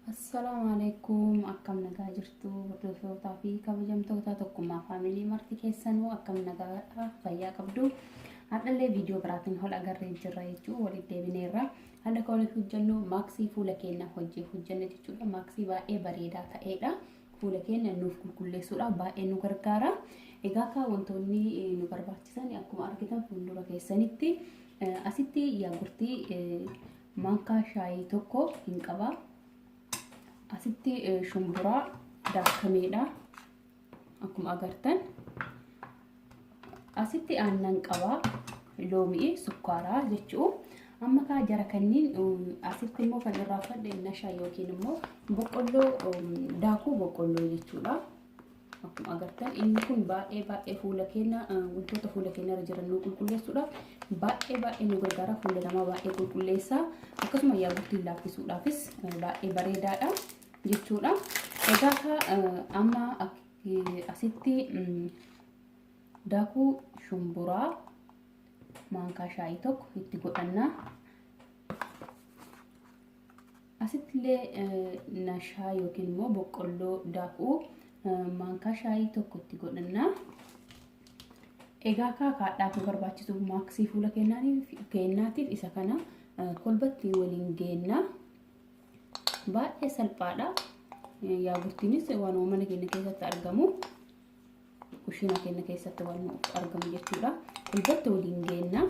Assalaamu alaikum, akkam nagaa jirtu hordoftootaa fi kabajamtoota Tokkummaa Faamilii marti keessanuu, akkam nagaadha, fayyaa qabdu? Har'allee viidiyoo biraatiin hol agarree jirra jechuun walitti deebineerra. Haala kan walitti hojjennu maaksii fuula keenya hojii hojjenna jechuudha. Maaksii baay'ee bareedaa ta'edha. Fuula keenya nuuf qulqulleessuudhaaf baay'ee nu gargaara. Egaa akka wantoonni nu barbaachisan akkuma argitan fuuldura keessanitti asitti yaagurtii maankaa shaayii tokko hin qaba. Asitti shumburaa daakameedha. Akkuma agartan asitti aannan qaba, loomii, sukkaaraa jechuu. Amma kaa jara kanniin asitti immoo kan irraa fadhe nasha yookiin immoo boqqolloo, daakuu boqqolloo jechuudha. Akkuma agartan inni kun baay'ee baay'ee fuula keenya, wantoota fuula keenya irra jiran nu qulqulleessuudhaaf baay'ee baay'ee nu gargaara. Fuula namaa baay'ee qulqulleessa. Akkasuma yaagurtiin laaffisuudhaafis baay'ee bareedaadha jechuudha. Egaa amma asitti daakuu shumburaa maankaa shaayii tokko itti godhanna. Asitti illee nashaa yookiin immoo boqqolloo daakuu maankaa shaayii tokko itti godhanna. Egaa kaa kaadhaaf nu barbaachisu maaksii fuula keenyaatiif isa kana kolbatti waliin geenna. Baay'ee salphaadha. Yaagurtiinis waanuma mana keenya keessatti argamu. Kushiina keenya keessatti waan argamu jechuudha. Kolbatti waliin geenna.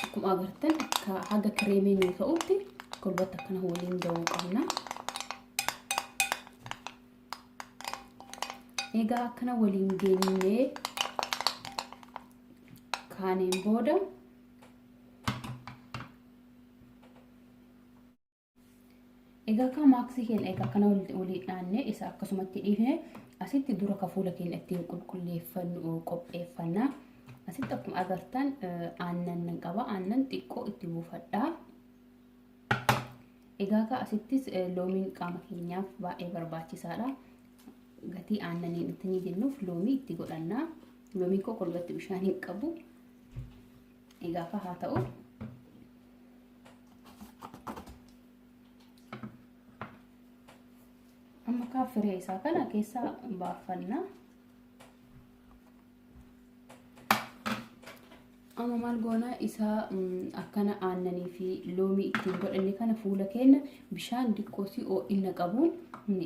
Akkuma agartan akka haga kireemii nuu ta'utti kolbatti akkana waliin ga'uu qabna. Egaa akkana waliin geenyee kaaneen booda, egaa akka maaksii keenya egaa akkana waliin dhaannee isa akkasumatti dhiifne, asitti dura ka fuula keenya ittiin qulqulleeffannu qopheeffanna. Asitti akkuma agartan aannan nan qaba. Aannan xiqqoo itti buufadha. Egaa akka asittis loomiin qaama keenyaaf baay'ee barbaachisaadha. Gatii aannaniin itti ni jennuuf loomii itti godhanna. Loomiin koo kolbatti bishaan hin qabu. Egaa akka haa ta'u. Amma kaa firee isaa kana keessaa baafanna. Amma maal goona? Isa akkana aannanii fi loomii ittiin godhanne kana fuula keenya bishaan xiqqoosii ho'ina qabuun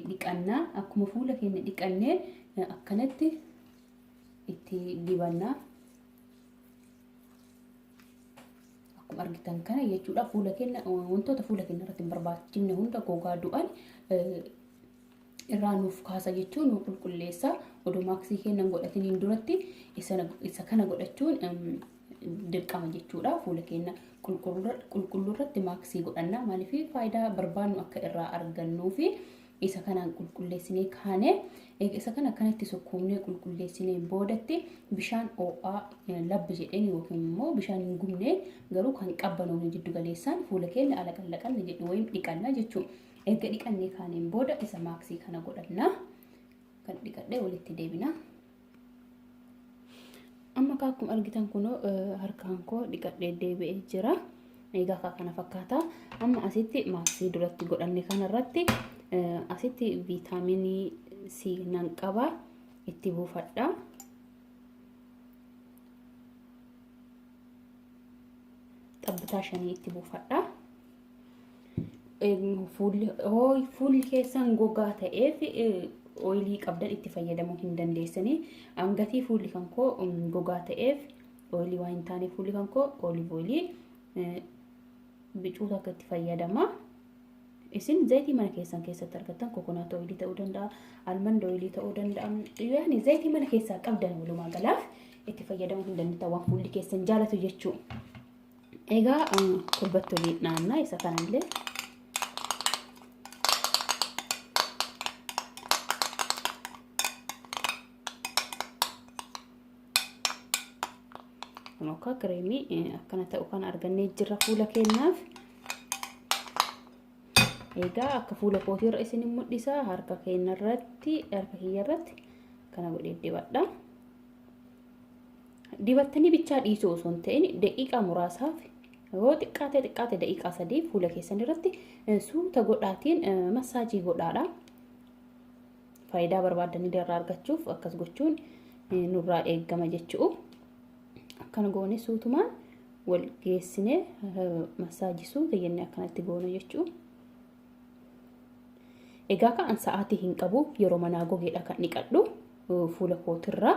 dhiqanna. Akkuma fuula keenya dhiqannee akkanatti itti dibanna. Akkuma argitan kana jechuudha, fuula keenya wantoota fuula keenya irratti hin barbaachifne hunda, gogaa du'an irraa nuuf kaasa jechuun nu qulqulleessa. Odoo maaksii keenya hin godhatiniin duratti isa kana godhachuun dirqama jechuudha. Fuula keenya qulqulluu irratti maaksii godhanna. Maaliif? Faayidaa barbaannu akka irraa argannuu fi isa kanaan qulqulleessinee kaane, isa kana akkanatti sukkuumnee qulqulleessinee boodatti bishaan ho'aa labbi jedheen yookiin immoo bishaan hin gubne garuu kan qabbanoofne jiddu galeessaan fuula keenya alaqallaqanna jedhu wayim dhiqanna jechuudha. Erga dhiqannee kaaneen booda isa maaksii kana godhanna. Kan dhiqadhee walitti deebina. Amma akkuma argitan kunoo harkaan koo dhiqadhee deebi'ee jira. Egaa akka kana fakkaata. Amma asitti maaksii duratti godhanne kanarratti asitti viitaaminii C nan qaba, itti buufadha. Xabbitaa shanii itti buufadha. Fuulli keessan gogaa ta'eef ooyilii qabdan itti fayyadamuu hin dandeessanii. Hangatii fuulli kan koo gogaa ta'eef, ooyilii waan hin taaneef, fuulli kan koo olive oilii bicuutu akka itti fayyadama. Isin zayitii mana keessan keessatti argattan, coconut oilii ta'uu danda'a, almond oilii ta'uu danda'a. Yaani zayitii mana keessaa qabdan walumaa galaaf itti fayyadamuu hin dandeettan, waan fuulli keessan jaalatu jechuu. Egaa kolbatti olii naannaa isa kanallee. Kun akka kireemii akkana ta'u kan argannee jirra fuula keenyaaf. Egaa akka fuula kootiirra isin mul'isa, harka keenya irratti, harka kiyya irratti kana godhee dibadha. Dibattanii bichaa dhiisuu osoo hin ta'in daqiiqaa muraasaaf Yoo xiqqaate xiqqaate daqiiqaa 3 fuula keessan irratti suuta godhaatiin massaajii godhaadha. Faayidaa barbaadanii irraa argachuuf akkas gochuun nurraa eegama jechuudha. Akkana goone suutumaan wal geessinee massaajii suuta jennee akkanatti goona jechuudha. Egaa ka'an sa'aatii hin qabu, yeroo manaa gogeedha kan dhiqadhu fuula kootirraa.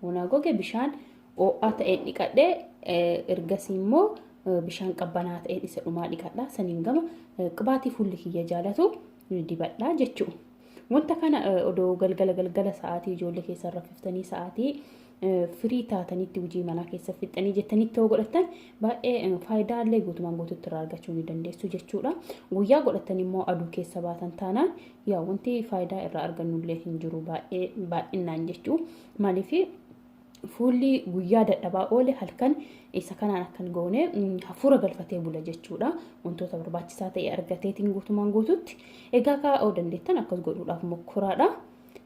Manaa goge bishaan ho'aa ta'een dhiqadhee, ergasii immoo bishaan qabbanaa ta'een isa dhumaa dhiqadha. Saniin gama qibaatii fuulli kiyya jaalatu dibadha jechuudha. Wanta kana odoo galgala galgala sa'aatii ijoollee keessan raffiftanii, sa'aatii firii taatanitti, hojii manaa keessa fixxanii jettanitti yoo godhattan baay'ee faayidaalee guutumaan guututti irraa argachuu ni dandeessu jechuudha. Guyyaa godhatan immoo aduu keessa baatan taanaan yaa wanti faayidaa irraa argannullee hin jiru baay'ee baay'inaan jechuudha. Maaliif fuulli guyyaa dadhabaa oole halkan isa kanaan akkan goone hafuura galfatee bula jechuudha. Wantoota barbaachisaa ta'e argateetiin guutumaan guututti. Egaa kaa'uu dandeettan akkas godhuudhaaf mokkoraadha.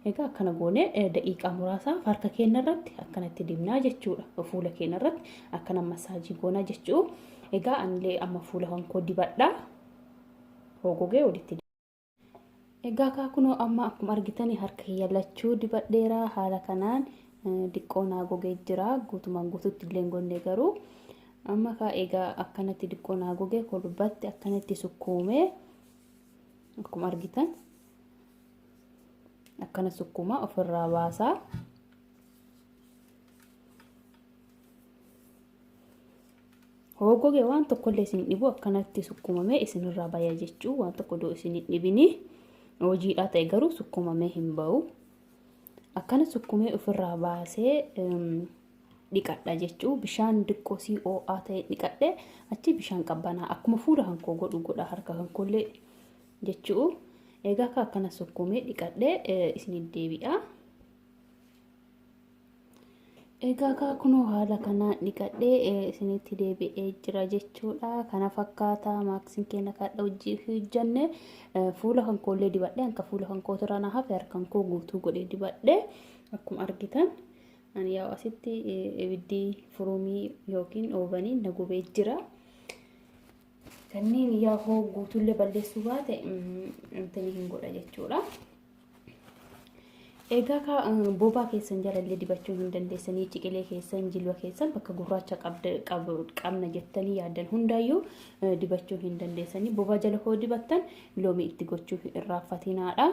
Egaa akkana goone daqiiqaa muraasaaf harka keenya irratti akkanatti dibnaa jechuudha. Fuula keenya irratti akkana massaajii goonaa jechuudha. Egaa anillee amma fuula kan koo dibadhaa. Hogogee walitti. Egaa kaa kunoo amma akkuma argitanii harka kiyya lachuu dibadheera. Haala kanaan diqqoo naa gogee jira. Guutumaan guututti illee hin gonne garuu. Amma kaa egaa akkanatti diqqoo naa gogee kolbatti akkanatti sukkuumee, akkuma argitan akkana sukkuuma ofirraa baasaa. Hoogogee waan tokkollee isin dhibu, akkanatti sukkuumamee isinirraa baya jechuu, waan tokko iddoo isin hin dhibini. Hojiidhaa ta'e garuu sukkuumamee hin ba'u. Akkana sukkuumee ofirraa baasee dhiqadha jechuu. Bishaan diqqoo sii ho'aa ta'e dhiqadhe, achi bishaan qabbanaa akkuma fuula kan koo godhu godha harka kan koollee jechuu. Egaa akka akkana sukkuumee dhiqadhe isin deebi'a. Egaa kaa kunoo haala kanaan dhiqadhee isinitti deebi'ee jira jechuudha. Kana fakkaata maaksiin keenya kadha hojii hojjenne. Fuula kan koollee dibadhe, hanka fuula kan kootirraa na hafe harkan koo guutuu godhee dibadhe, akkuma argitan. Ani yaa'u asitti ibiddi furuumii yookiin oovanii na gubee jira. Kanneen yaa'u guutuullee balleessuu baate intini hin godha jechuudha. Egaa kaa bobaa keessan jalallee dibachuu hin dandeessanii, ciqilee keessan, jilba keessan, bakka gurraacha qabna jettanii yaaddan hundaayyuu dibachuu hin dandeessanii. Bobaa jala koo dibattan loomii itti gochuu hin irraanfatinaadha.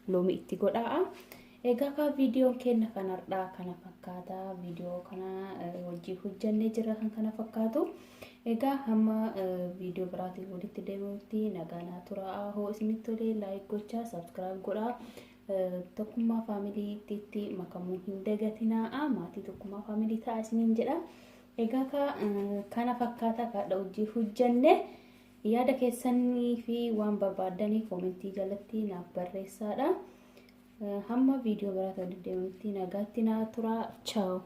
Loomii itti godhaa. Egaa kaa viidiyoon keenya kan har'aa kana fakkaata. Viidiyoo kana hojii hojjannee jira kan kana fakkaatu. Egaa hamma viidiyoo biraatiin walitti deemuutti nagaa naa turaa. Hoo isinitti tolee like gochaa, subscribe godhaa. Tokkummaa faamiliitti makamuu hin dagatinaa. Maatii Tokkummaa Faamilii ta'a isiniin jedha. Egaa kana fakkaata kaadha hojii hojjanne. Yaada keessanii fi waan barbaaddanii koomentii jalatti naaf barreessaadha. Hamma viidiyoo biraatiin walitti deemuutti nagaatti naa turaa. Chaaw.